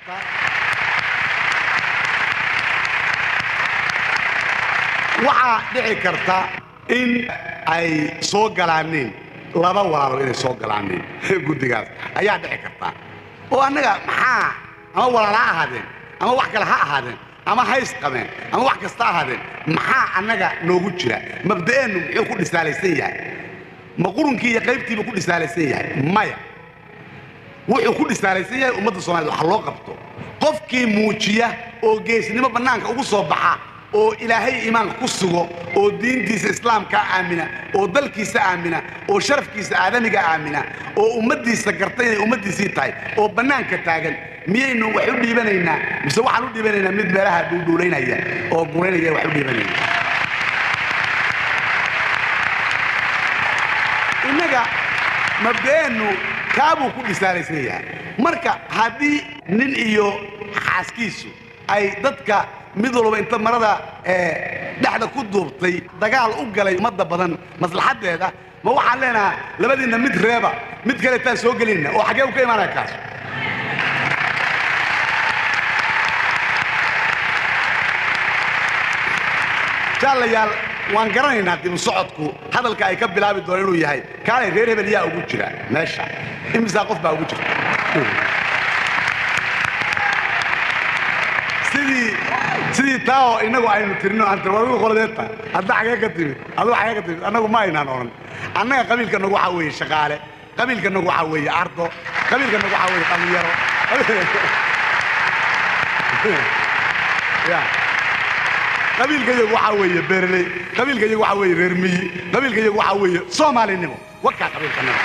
Kartaa, waxaa dhici karta in ay soo galaaneen laba walaalo, inay soo galaaneen guddigaas ayaa dhici karta. Oo annaga maxaa, ama walaala ha ahaadeen ama wax kale ha ahaadeen ama hays qabeen ama wax kasta ahaadeen, maxaa annaga noogu jira? Mabda'eennu muxuu ku dhisaalaysan yahay? Ma qurunkii iyo qaybtiibu ku dhisaalaysan yahay? Maya, wuxuu ku dhisaalaysan yahay ummadda Soomaaliyed wax loo qabto. Qofkii muujiya oo geesnimo bannaanka ugu soo baxa oo Ilaahay iimaanka ku sugo oo diintiisa Islaamkaa aamina oo dalkiisa aamina oo sharafkiisa aadamiga aamina oo ummaddiisa garta inay ummaddiisii tahay oo bannaanka taagan, miyaynu wax u dhiibanaynaa, mise waxaan u dhiibanaynaa mid meelaha dhuudhuulaynaya oo guraynaya wax u dhiibanayna? Innaga mabda'eennu kaabuu ku dhisaalaysan yahay. Marka haddii nin iyo xaaskiisu ay dadka mid walba inta marada dhexda ku duubtay dagaal u galay ummadda badan maslaxaddeeda, ma waxaan leenahaa labadiinna mid reeba, mid kaleetaan soo gelinna? Oo xaggee u ka imaanaya kaas? Jaalayaal, waan garanaynaa dibu socodku hadalka ay ka bilaabi doona inuu yahay: kaalay, reer hebel yaa ugu jira meesha? Imisaa qof baa ugu jirta? Sidii taa oo innagu aynu tirino aan tir adigu qoladeedta, hadda xagee ka timid, adigu xagee ka timid. Annagu ma aynaan odhan. Annaga qabiilkanagu waxaa weeye shaqaale, qabiilkanagu waxaa weeye ardo, qabiilkanagu waxaa weeye dhallinyaro, ya qabiilka iyagu waxaa weeye beerley, qabiilka iyagu waxaa weeye reer miyi, qabiilka iyagu waxaa weeye Soomaalinimo. Wakaa qabiilkanaga.